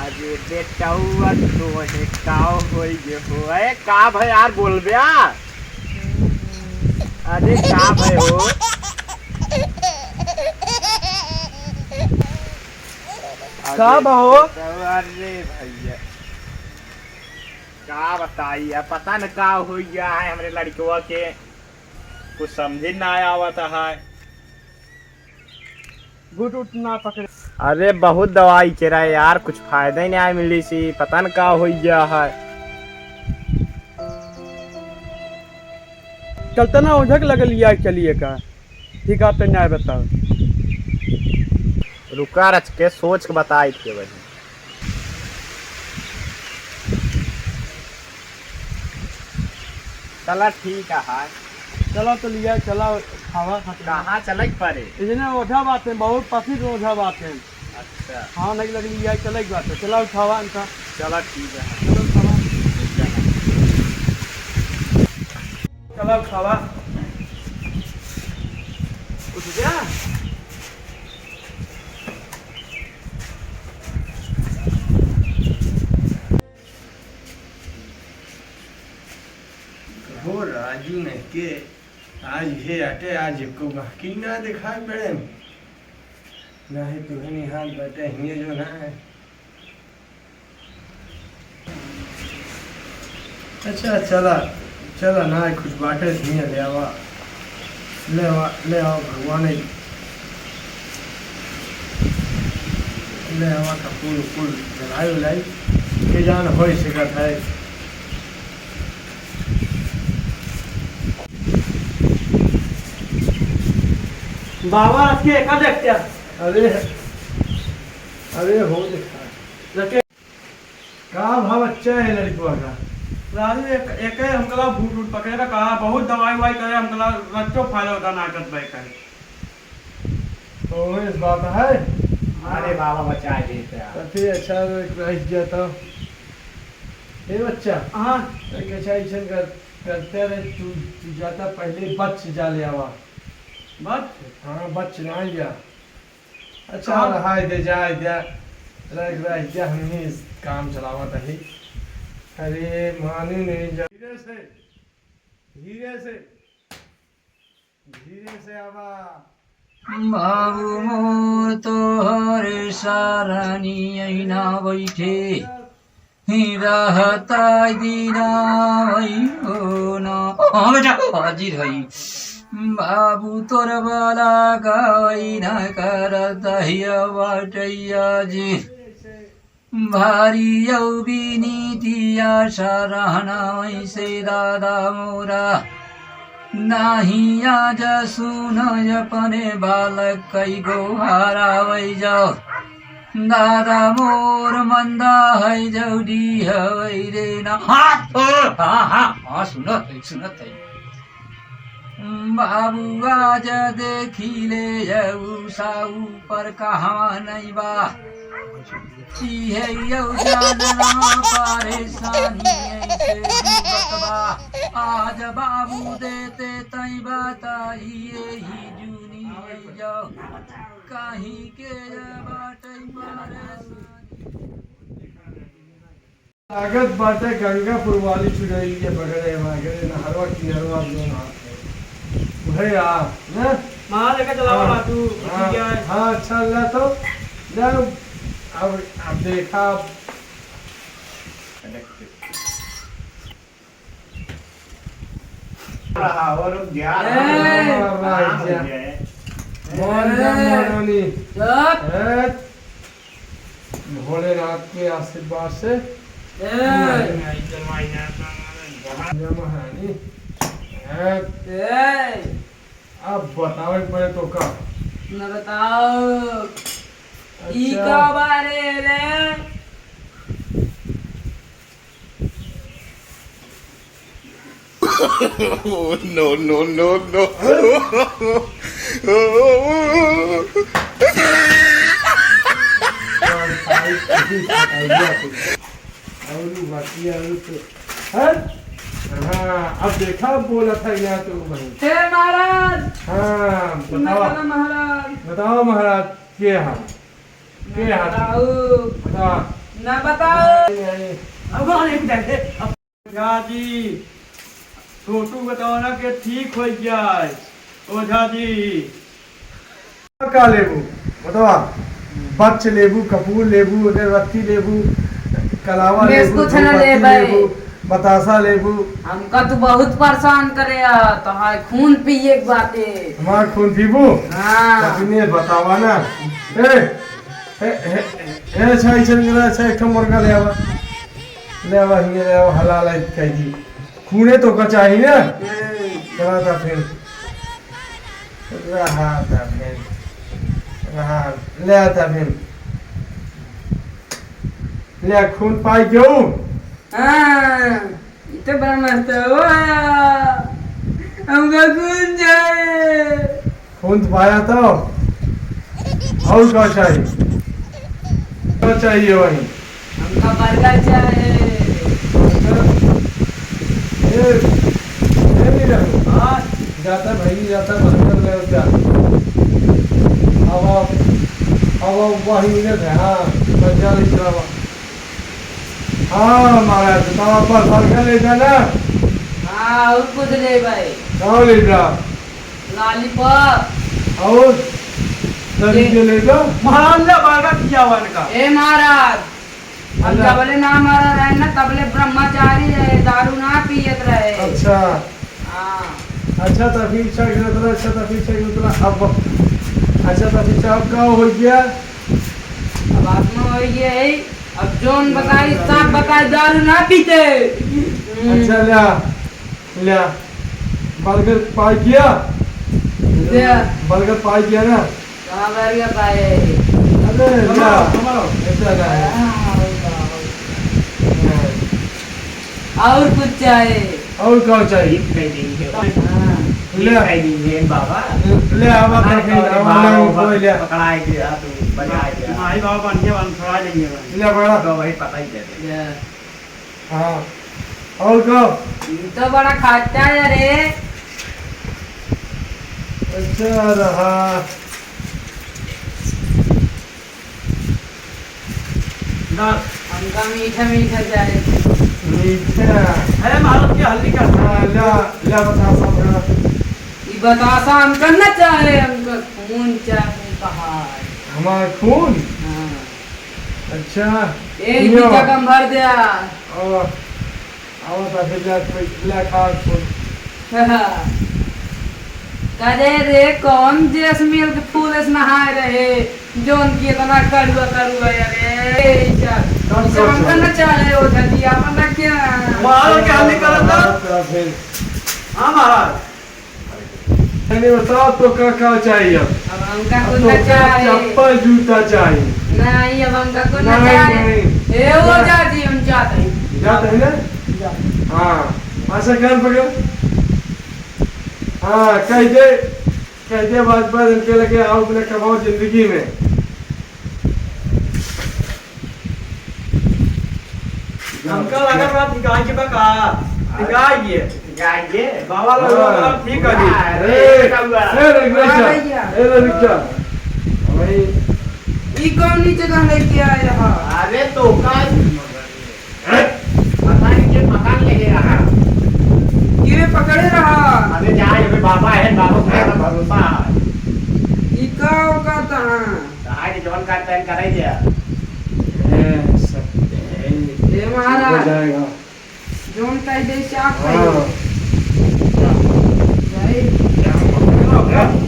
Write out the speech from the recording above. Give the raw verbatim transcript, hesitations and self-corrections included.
अरे बेटौआ, तोहे का होइगे हो? ए, का भै यार, बोलबे आ? अरे का भै हो? अरे का बा हो? बेटौआ, अरे भैया, का बताई यार, पता न का होइ गया है हमरे लड़कवा के, कुछ समझे ना आवत है। घुट उट ना पकड़े। अरे बहुत दवाई केरा यार, कुछ फायदा ही ना मिली सी, पता न का होइ गया है। कल तना ओझक लगल या चलिए का, ठीक आप तो न्याय बताओ। रुका रच के सोच के बताई के वही। चला ठीक है। चला तो लिया, चला खावा, खावा। कहाँ चले के पड़े? इतने ओझा बात है, बहुत पसीज ओझा बात है। अच्छा। हाँ, नहीं लग लिया, चले के बात है। चला उठावा इनका। चला ठीक है। चला उठावा। चला उठावा। उठ गया? हो राजू नहीं के आज हे आटे, आज एको गहकी ना दिखाई पड़े। नहीं तुहनी हाथ बटे हिये जो ना है। अच्छा चला, चला ना कुछ बाटे हिये ले आवा। ले आवा, ले आवा भगवान, ले आवा कपूर उपूर जलाई उलाई, के जान होइ सकत है। बाबा, आज के एका देखते हैं। अरे, अरे हो देखा। रखे। का भाव अच्छा है लड़कवा का? राजू, एक, एक है हमकला भूत, भूत पकड़े का कहा, बहुत दवाई, ववाई करे, हमकला रच्चो फायदा होता ना करत भाई का। तो इस बात है। अरे बाबा, बचा देते हैं। तो फिर अच्छा रह जाता। ए बच्चा। हाँ। तो कैसा ऐसा कर, करते रहे, तू, तू जाता पहले बच जा ले आवा। बच? हाँ, बच ना जा। अच्छा, हाँ। रहाय दे, जाय दे। रह, रह जा, हमनी काम चलावत हई। अरे, मानी नहीं जा। धीरे से, धीरे से, धीरे से आवा। बाबू मोर तोहर सारनी ऐना बैठे। ही रहता दीना वही हो ना। हाँ बेटा, हाजिर है। बाबू तोर बाला गई ना करत हिया बटैया जी। भारी औ बिनीतिया सरहना वैसे दादा मोरा। नाही आज सुन अपने बालक कै गोहारा वै जाओ। दादा मोर मंदा है जौडी हवै रे ना। हाँ, ओ, हाँ, हाँ, हाँ, सुनत है, सुनत है। बाबू आज देखी ले उषा ऊपर कहवा नहीं बा। इहे यौ जानना परेशानी ऐसे जीवत बा। आज बाबू देते तै बताइए ही जूनी जाओ। कहीं के बाटे परेशानी। लागत बाटे गंगापुर वाली चुड़ैल के बगले में, अगले नहरवा किनरवा जो हाथ है। उहे आ, ना? वहाँ लेके चलाओ हाँ। बाटू, हाँ, ठीक है। हाँ, अच्छा, ले तो, ले, अब, अब देखा, अब। रहा हो, रुक जा। ए! हाँ, रुक जा। मान जा, ए! महारानी। चुप। ए! भोलेनाथ के आशीर्वाद से। ए! नहीं, नहीं, तो माई ना, ना, ना, ना। जय महारानी। ए! ए! अब बतावे पड़े तो का? न बताओ। ई अच्छा। का बारे रे? Oh, no, no, no, no। और बाकी और तो, हैं? हाँ, अब देखा, बोला था यहाँ तो वहीं। हे महाराज! हाँ, सुना बताओ। करा महाराज। बताओ महाराज, के हम? के हाथ? बताओ। बता। ना बताओ। नहीं, नहीं। अब कौन है इधर? अब ओझा जी, छोटू बतावा ना कि ठीक होइ जाए। ओझा जी। का लेबू? बतावा। बच्च लेबू, कपूर लेबू, अगरबत्ती लेबू, कलावा मेस लेबू, कुछ ना धूपबत्ती लेबै। लेबू, बतासा लेबू। हमका तू बहुत परेशान करे आ, तोहार खून पिए के बाटे। हमार खून पीबू? हाँ। अपने बतावा ना। ए, ए, ए, ए, अच्छा, ऐसन करा, अच्छा, एक ठो मुर्गा ले आवा। ले आवा, हिंगे ले आवा, हलाल है, कह दी। खूने तो का चाही ना? हम्म। चला था फिर। रहा था फिर। रहा, ले आता फिर। ले, खून पाई क्यों? हाँ, ये तो बड़ा मस्त है। वाह, हमका खून चाहे। खून तो पाया तो? और का चाही? का चाहिए वही? हमका बर्गर चाहे। बर्गर? ए, ए, नहीं रहो। हाँ? जाता भाई, जाता बर्गर ले जा। अब, अब, अब वही मिलत है, हाँ, बर्गर ले जावा। हाँ, महाराज, बतावा, बस बर्गर ले जाना। हाँ, और कुछ ले भाई। का ले जा? लॉलीपॉप। और? सभी ये के ले जा। महाराज ने बर्गर दिया हुआ इनका। ए महाराज, हम अच्छा। जबले ना मरा रहे ना, तबले ब्रह्मचारी रहे, दारू ना पियत रहे। अच्छा। हाँ। अच्छा, तो फिर इच्छा के उतरा, अच्छा, तो फिर इच्छा के उतरा, अब, अच्छा, तो फिर इच्छा अब का हो गया? अब आत्मा हो गया है, अब जोन बताई, सांप बताई, दारू ना पीते। अच्छा, ल्या, ल्या, बर्गर पाई किया? ल्या। बर्गर पाई किया ना? कहाँ बर्गर पाए? अरे, हमारो, ल्या। हमारो। इतना ना है। हाँ, हाँ, हाँ, हाँ। हाँ। और कुछ चाहे? और का चाही? ईद कह दी है। हाँ। ले। ईद कह दी है बाबा। ले आवा तो हमारे फिर, कौन आवा बाबा ना, कोई ले। पकड़ाए के आ तू, बजाए के आ। माई बाबा बन के बन, छोड़ा देंगे बन। ले बड़ा। तो वही पता ही दे दे। ले। हाँ। और का? ये तो बड़ा खट्टा है रे। अच्छा रहा। ना। हमका मीठा मीठा चाहे। मीठा। अरे, मालूम क्या हल्दी का? हाँ, ला, ला बतासा भरा। ई बतासा हमका न चाहे, हमका खून चाहे, कहा है। हमार खून? हाँ। अच्छा। ए, पियो। मीठा कम भर दे। ओ। आवत है, ले, ले खा, सुन। करे रे, कौन जैसमील के फूल से नहाए रहे, जौन की इतना कड़ुआ, कड़ुआ है रे? ए, इज्जत। कौन इसे कड़ुआ? हमका न चाहे, ओ जल्दी, आपन रख के। मारो क्या निकाला था? मारो क्या फिर? हाँ, महाराज। नहीं, बताओ तो का, का चाहिए अब? अब हमका अब कुछ तो ना का चाहे। चप्पल जूता चाहिए। नहीं, अब हमका कुछ ना नहीं, चाहे। नहीं। ए, वो ना। जाती, हम जाते हैं। जाते हैं ना? जाते हैं। हाँ, अच्छा, कान पकड़। हाँ, कह दे, कह दे, बात, बात इनके लगे, आओ, अपने कमाओ जिंदगी में। हमका लगा बा धिकाई के बा का? धिकाई के। धिकाई के? बाबा लोग हाँ। बाबा ठीक कर दी। अरे, ए, कौआ। ए, रे, हाँ, भैया। ए, रे, रुक जा। भाई। ई कौन नीचे का लेके आया है? अरे, तो का? हैं? पता नहीं के पकड़ ले गया। के पकड़े रहा? अरे, जा, ये बाबा है, बाबा पे भरोसा है। ई का औकात है? कहा कि जवन का तय करे दिया। ए, सत्य है। ए महाराज। हो जाएगा। जौन कह दे से आप हाँ। कहिए। जाए।